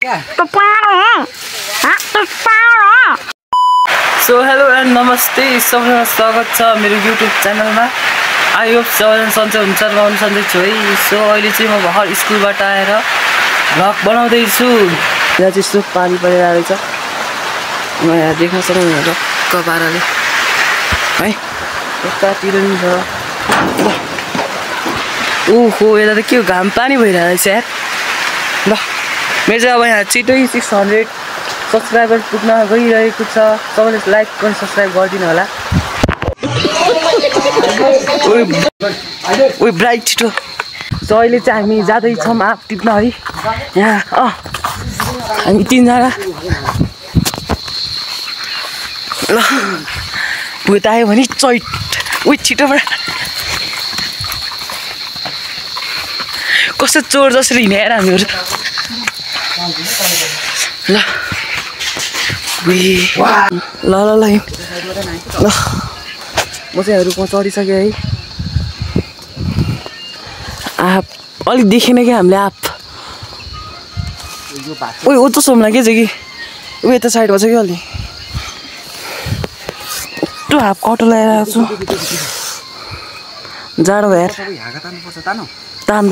So hello and नमस्ते सबैलाई स्वागत छ मेरो युट्युब च्यानलमा। आई होप सबैजना सन्चै हुन्छ र म सन्चै छु है। सो अहिले चाहिँ म भर्खर स्कुलबाट आएर भ्लग बनाउँदैछु। यहाँ चाहिँ यस्तो पानी परिरहेको छ, म यहाँ देख्न सक्नुहुन्छ कपाराले है, यतातिर नि छ। ओहो यता त के हो, घाम पानी भइरहेको छ यार। ल मेरो चाहिँ अब यहाँ छिटै 600 सब्सक्राइबर पुग्न गइरहेको छ। सबैले लाइक अनि सब्सक्राइब गरिदिनु होला। ओइ ब्राइट छिटो। सो अहिले चाहिँ हामी जाँदैछौँ आप टिप्न है। यहाँ हामी 3 जना। ल भूत आयो भने चैट। उयो छिटोबाट कस्तो चोर जसरी हिँडेर हामीहरू। ल ल ल ल ल म चाहिँ रुखमा चढिसकेँ है। आप अलिक देखेन क्या हामीले आप। उयो उतो सोमला के छ कि उयो यता साइडमा छ कि अलि यस्तो हाफ कटो लगाइरहेको छु। जाडो यार तान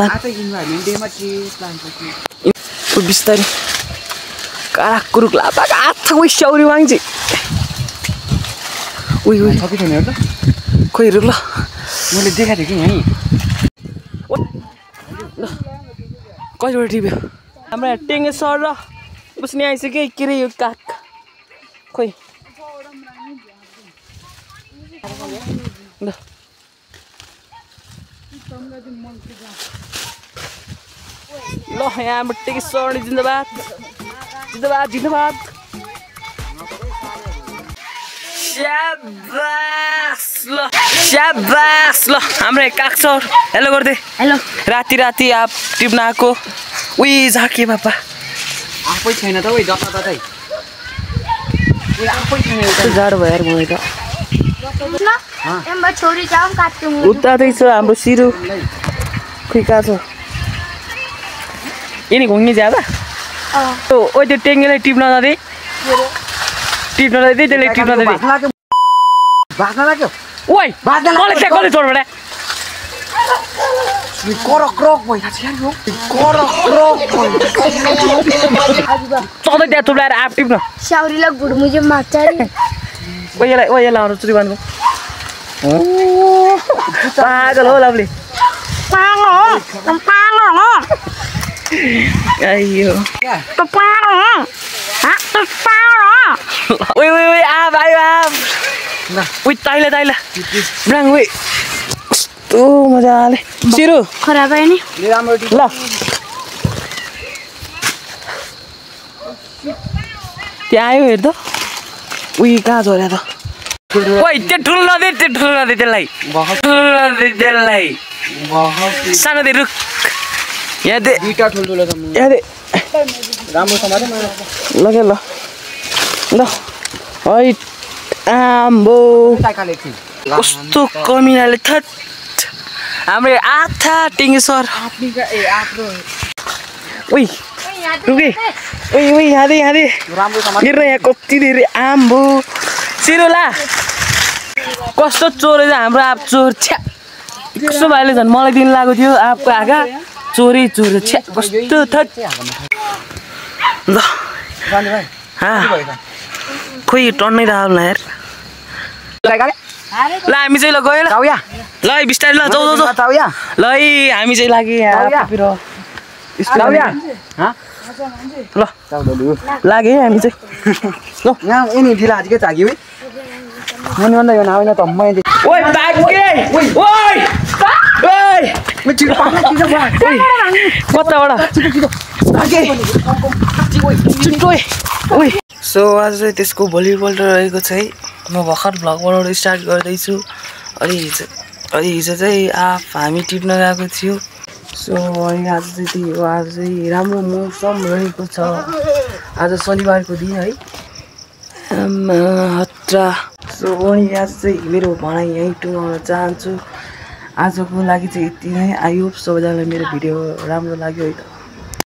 बिस्तारै कारा कुरुक लापा आथा उयो स्याउरी वाङ्ची उयो उयो सबै छैन त खोइ हेरौँ ल। मैले देखाएको थिएँ कि यहीँ कहिलेबाट टिप्यो हाम्रो यहाँ टेङ्गे सर र बस्ने आइसक्यो के रे यो काग खोइ ल। ल यहाँ हाम्रो टेङ्गे सर जिन्दाबाद जिन्दाबाद जिन्दाबाद। स्याबास ल स्याबास ल हाम्रो काग सर हेलो गर्दै। हेलो राति राति आप टिप्न आएको उही झाके बापा आफै छैन त उही जताततै आफै छैन। यस्तो जाडो भयो यार मलाई त। उता छ हाम्रो सिरु खोइ कहाँ छ यिनी घुम्ने ज्यादा। ओ त्यो टेङ्गेलाई टिप्न जाँदै त्यसले टिप्न जाँदै ओइ कसले चोरबाट सधैँ त्यहाँ थुप्राएर आफ टिप्न ओइ लाउनु चुरीबानको पागल हो लभली अयो ओइ ओइ ओइ आब आयो आब उइ ताइला ब्राङ उइ कस्तो मजाले सिरु खराब आयो नि ल। त्यहाँ आयो हेर त उही कहाँ झोर्या त ओइ त्यो ठुलो नदे त्यसलाई सानो दे रुख यहाँ दे दुईटा ठुल्ठुलो छ यहाँ दे राम्रो समाते ल के ल ल है आम्बो कस्तो कमिनाले थट हाम्रो आथा टेङ्गे सर ओइ रुके ओइ ओइ यहाँ दे हेर यहाँ कति धेरै आम्बो सिरो ला कस्तो चोर हाम्रो आप चोर छ्या कस्तो भाइले झन् मलाई दिन लागेको थियो आपको आँखा चोरी छ्या कस्तो थट ल खोइ टन्नै राख्नु यार। ल हामी चाहिँ ल गयो ल बिस्तारै ल जाऊ ल हामी चाहिँ लाग्यो ल लाग्यो है हामी चाहिँ ल यहाँ यिनी ढिला आज के चाग्यो है मनी भन्दा यो नआउन त मैले ओइ बागे ओइ ओइ ओइ म छिटो पाक्न छिटो भा कताबाट छिटो बागे छिटो ओइ। सो आज चाहिँ त्यसको भोलिपल्ट रहेको छ है। म भर्खर भ्लग बनाउनु स्टार्ट गर्दैछु। अलि हिजो चाहिँ हामी टिप्न गएको थियो। सो अनि आज चाहिँ त्यही हो, आज चाहिँ राम्रो मौसम रहेको छ। आज शनिबारको दिन है हत्रा। सो अनि आज चाहिँ मेरो भनाइ यहीँ टुङ्गाउन चाहन्छु। आजको लागि चाहिँ यति नै। आई होप सबैजनालाई मेरो भिडियो राम्रो लाग्यो है त।